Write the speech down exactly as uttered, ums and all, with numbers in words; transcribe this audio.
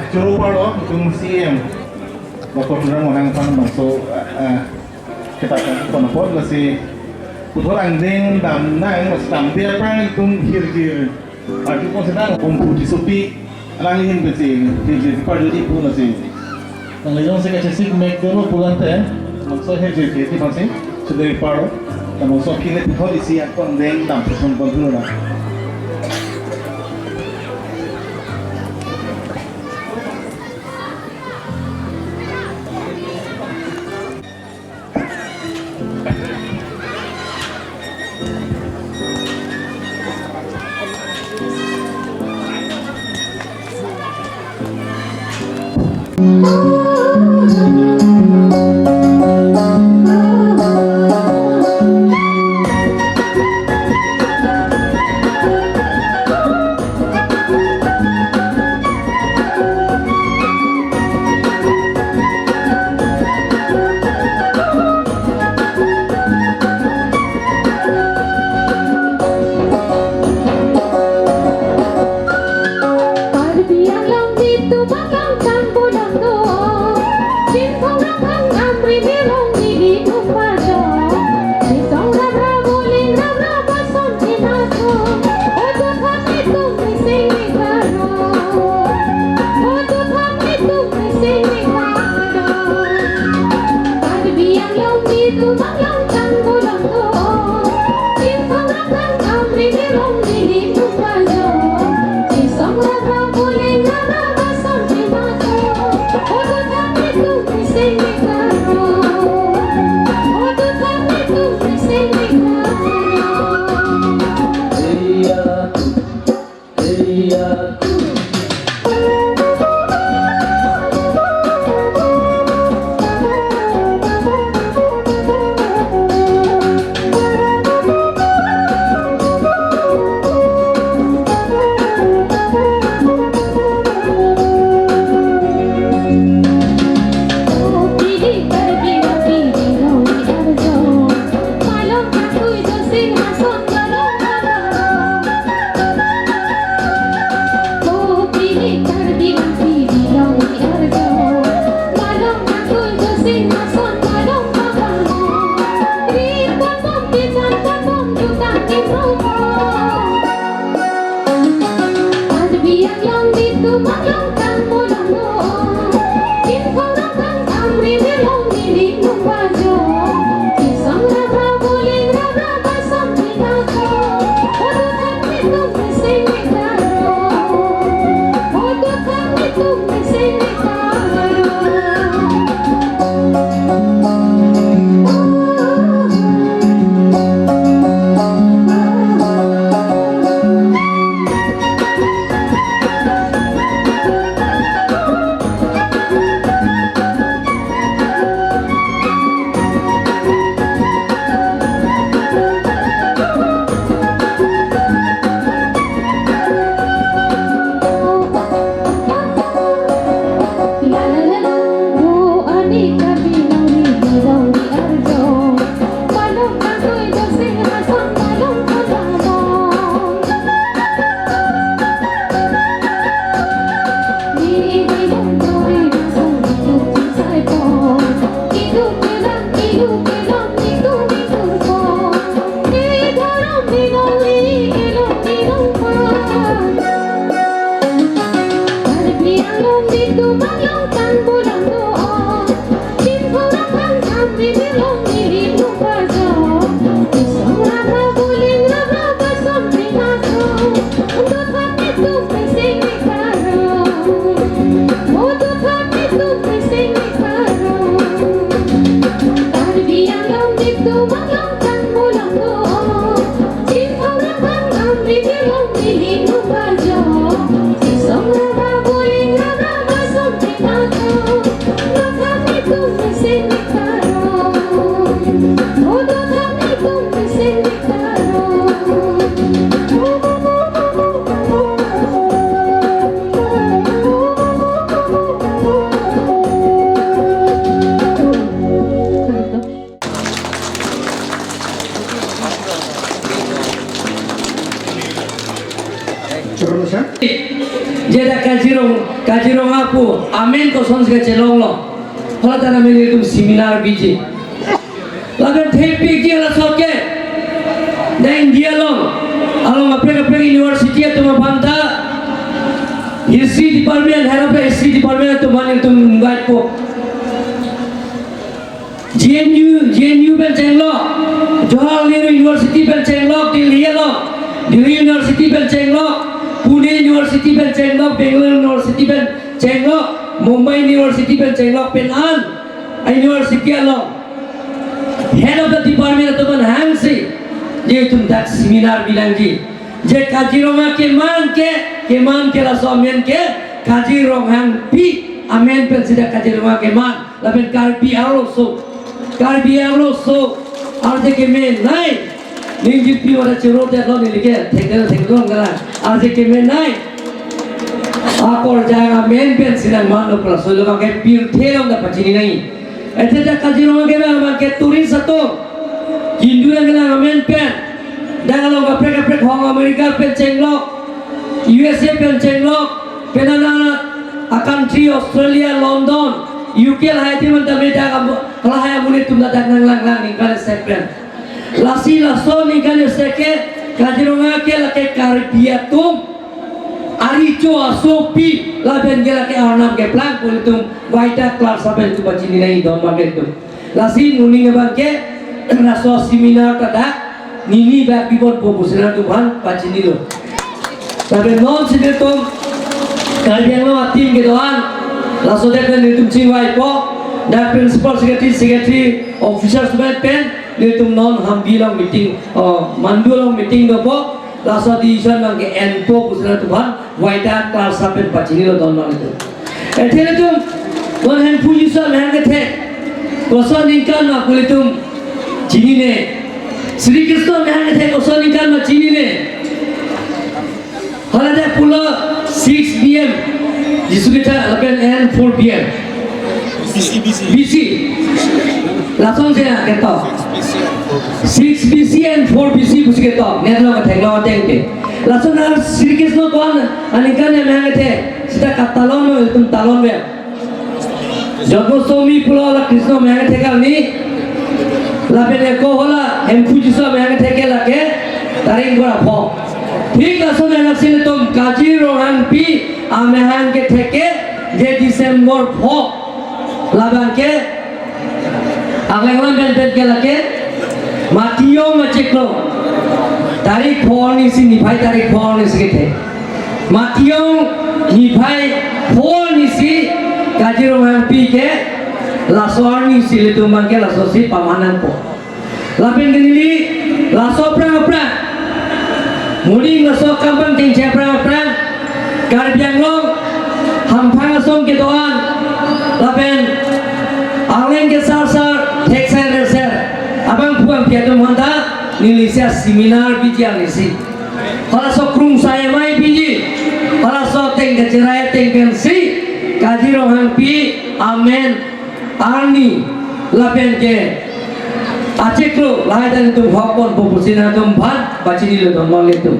Choro parlo, itum C M Doctor Tuliram Ronghang aphan bangso, eh, eh, kita kan pon apot, lasi puthot angdeng damnang, lasi damde aphrang itum hirjir arju pon si nang, Kongpu Tissopi alangli ahin pensi hirjir parjuji pu, lasi nangle jongsi kachesik mek dolo pulote, bangso hirjir ke ti aphansi chedere parlo, ta bangso aphi le puthot isi ako angdeng dam pon pon dolo na. Kaziranga pu amen kosonsi kachelonglo. Hala ta amen itum seminar biji. Lapen thepikji laso ke. Dak India along, along kaprek kaprek university atum aphan ta history department, head of the history department atum aphan itum invite po. J N U, J N U pen chenglok, Jawaharlal Nehru University pen chenglok, Delhi along, Delhi University pen chenglok, Pune University pen chenglok, Bangalore University pen chenglok, Mumbai University pen chenglok pen an, a university along head of the department atum aphan hangsi, je itum dak seminar binangji. Je Kaziranga keman ke, keman ke laso amen ke, Kazi Ronghangpi amen pensi dak Kaziranga keman, lapen Karbi arloso, Karbi arloso, arje kemenei, ningjepi wada chero det lo neli ke, thekthe thekthe long kala, arje kemenei. Akorjang amen pensi nangmanlo, laso lo ke pirthe along ta pachini nangji. Athe dak Kaziranga kelang abang ke tourist atum, Hindu nangkelang amen pen, dak along kaprek kaprek hong America pen chenglok, U S A pen chenglok, pen anat a country Australia, London, U K lahai adim an tame dak am-, lahai amonit atum dak nanglang lang ningkan sek pen. Lasi laso ningkan sek ke Kaziranga ke lake Karbi atum arecho asopi lapen ke lake arnam keplang pu ilitum Vaitak Klarsa pen itum pachini nangji don market atum. Lasi moning abang ke laso seminar ta dak nini bak bibonpo pusi nangtum aphan pachinilo. Lapen non si ilitum Karbi Anglong a-team kedo-an laso adet pen ilitum chingvaipo, dak principal secretary, secretary, officers pen pen ilitum non Hampi along meeting, oh, Mandu along meeting dopo, laso decision abang ke enpo pusi nangtum aphan Vaitak Klarsa pen pachinilo don market atum. Athe ilitum non Hemphu Jisu amahang kethek koson ningkan ma pu ilitum chinine. Sri Krishna amahang kethek koson ningkan ma chinine. Hala dak pulo six B M Jisu kethek lapen and four B M B C. Lason si ketok. Six B C and four B C pusi ketok. Net lo ketheklong ateng ke. Lason a Sri Krishna ko-an aningkan amahang kethek, seta katalon lo, itum talon ve. Janmashtami pulo la Krishna amahang kethek arni, lapen ako hala Hemphu Jisu amahang kethek ke lake tarik ingkoi ra pho. Thik lason anak si ilitum Kazi Ronghangpi amahang kethek ke je December pho, labang ke Angleng alam pen pen ke lake Matiyong achiklo tarik pho arni si niphai tarik pho arni si kethek. Matiyong niphai pho arni si Kazi Ronghangpi ke laso arni si ilitum abang ke laso si pamanangpo. Lapen ke neli laso aphrang aphrang, moning laso akam abang chengche aphrang aphrang, Karbi Anglong hamphang asong kedo-an lapen Angleng ke sar sar, thek ser rer ser abangphu abangphi atum aphan ta neli si seminar biji arni si. Halaso krungsai amei biji, halaso ateng kacherai ateng pensi Kazi Ronghangpi amen arni lapen ke achiklo lahai ta ilitum hokponpo pusi nangtum aphan pachinilo don market atum.